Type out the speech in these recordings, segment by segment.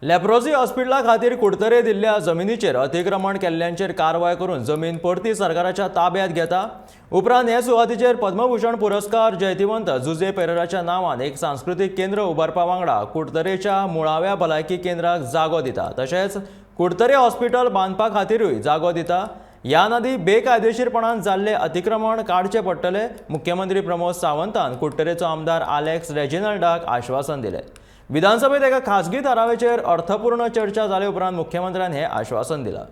Leprosy हॉस्पिटला खातीर कुडतरे दिल्ल्या जमिनीचेर अतिक्रमण केल्ल्यांचेर कारवाय करून जमीन परती सरकाराच्या ताब्यात घेता. उपरांत हे सुवातेचेर पद्मभूषण पुरस्कार जैतिवंत जुजे पेरेराच्या नांवान एक सांस्कृतीक केंद्र उबारपा वांगडा कुडतरेच्या मुळाव्या भलायकी केंद्राक जागो दिता. तशेंच कुडतरे हॉस्पिटल बांदपा खातीरूय जागो दिता. ह्या नदी बेकायदेशीरपणान जाल्ले अतिक्रमण काडचे पडटले. मुख्यमंत्री प्रमोद सावंतान कुडटरेचो आमदार आलेक्स रेजिनाल्डाक आश्वासन दिलें. विधानसभेत एका खासगी थारावाचेर अर्थपूर्ण चर्चा जाले उपरांत मुख्यमंत्र्यान हें आश्वासन दिलां.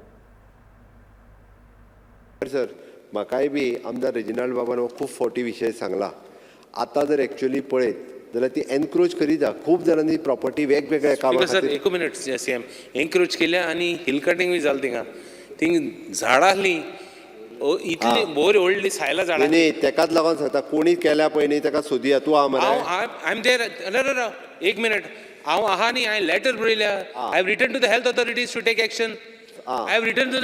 सर, म्हाकाय बी आमदार रेजिनाल्ड बाबान हो खूब फावटी विशय सांगला. आतां जर एक्चुअली पळयत जाल्यार ती एनक्रोच करीत जा. खूब जाणांनी प्रॉपर्टी वेगवेगळ्या कामा because sir, खातीर. एकू मिनट सीएम, एन्क्रोच केल्या आनी हिल कटिंगूय जालें. थिंगा थिंग झाडां आसलीं इतली बोरी व्हडली सायला झाडां. न्ही, तेकाच लागून सांगता, कोणी केल्या पळय न्ही, तेका सोदया. तूं आहा मरे? हांव, I am there. राव, एक मिनट. हांव आहा न्ही, हांवें लेटर बरयल्या. I have written to the health authorities to take action. I have written to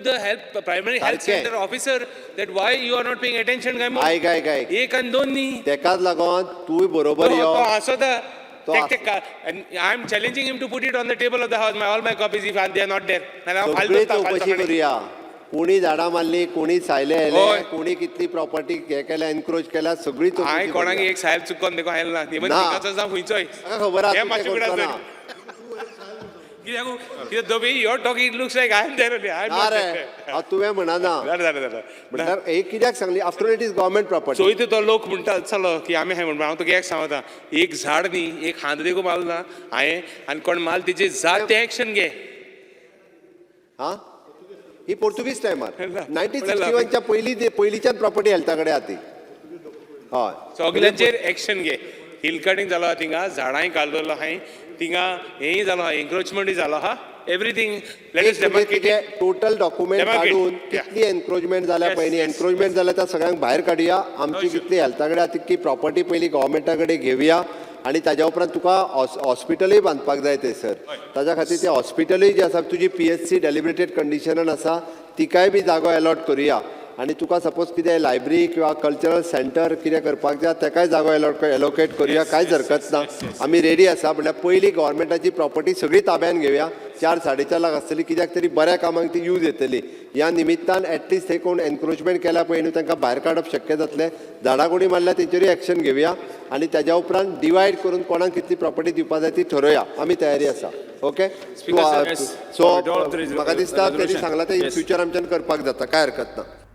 the health primary health सारकें. Centre officer that why you are not paying attention काय म्हणून. आयक, आयक, आयक. एक आनी दोन न्ही. तेकाच लागून तूंय बरोबर तो यो. तो हांसता. तो I am challenging him to put it on the table of the house, my all my copies, if they are not there. हांव फायल सगळी करता फाल्यां चवकशी सकाळीं. करुया. कोणी झाडां मारली, कोणी सायले हय. आयले, कोणी कितली प्रॉपर्टी हे केल्या, एनक्रोच केल्या, सगळी चवकशी हांवें कोणाक करुया. एक साहेब चुकोन देखून आयलो ना इवन. ना. थिंगाचो जावं खंयचोय. म्हाका खबर आहा हें तूं तें मातशें करचो उगडास ना. कित्याक कित्याक the way you are talking looks like I am there only. I am ना रे, हांव तुवें म्हणना. जालें, जालें, जालें. म्हणल्यार हे कित्याक सांगली, after it is government property. चोयता तो लोक म्हणटा चलो की आमी हांवें म्हणटा, हांव तुका एक सांगता, एक झाड न्ही, एक हात देखून मारलो ना हांवें आनी कोण माल तेजी जात तें एक्शन घे. हा, ही पोर्तुगीज टायमार ना. 1961च्या पयलीं, पयलींच्यान प्रॉपर्टी हेल्था कडेन आहा ती, हय. सगल्यांचेर एक्शन घे. हिल कटिंग जालो आहा थिंगा, झाडांय काडलेलो आहाय थिंगा, हेंय जालो आहा, एन्क्रोचमेंटूय जालो आहा, everything let us demarcate. Total document Demarcate. काडून कितली एन्क्रोचमेंट जाल्या पळय, एन्क्रोचमेंट जाल्या त्या सगळ्यांक भायर काडुया. आमची कितली हेल्था कडेन आहा तितकी प्रॉपर्टी पयली गव्हर्मेंटा कडेन घेवया आनी ताज्या उपरांत तुका हॉस्पिटलूय बांदपाक जाय थंयसर. ताज्या खातीर ते हॉस्पिटलूय जे आसा, तुजी पीएचसी डेलिबरेटेड कंडिशनान आसा, तिकाय बी जागो एलॉट करुया. आनी तुका सपोज कितें लायब्ररी किंवा कल्चरल सेंटर कितें करपाक जाय, तेकाय जागो एलोकेट करुया. कांयच हरकत ना, आमी रेडी आसा. म्हणल्यार पयली गव्हर्मेंटाची प्रॉपर्टी सगळी ताब्यान घेवया. 4-4.5 लाख आसतली, कित्याक तरी बऱ्या कामाक ती यूज येतली. ह्या निमित्तान एटलिस्ट हे कोण एन्क्रोचमेंट केल्या पळय न्हू, तांकां भायर काडप शक्य जातलें. झाडां कोणी मारल्या तेंचेरूय एक्शन घेवया आनी ताज्या उपरांत डिवायड करून कोणाक कितली प्रॉपर्टी दिवपा जाय ती थरोवया. आमी तयारी आसा. Okay. Speaker sir, yes. So Adopt the म्हाका दिसता तेणी resolution. सांगलां तें इन Yes. Future आमच्यान करपाक जाता, कांय हरकत ना.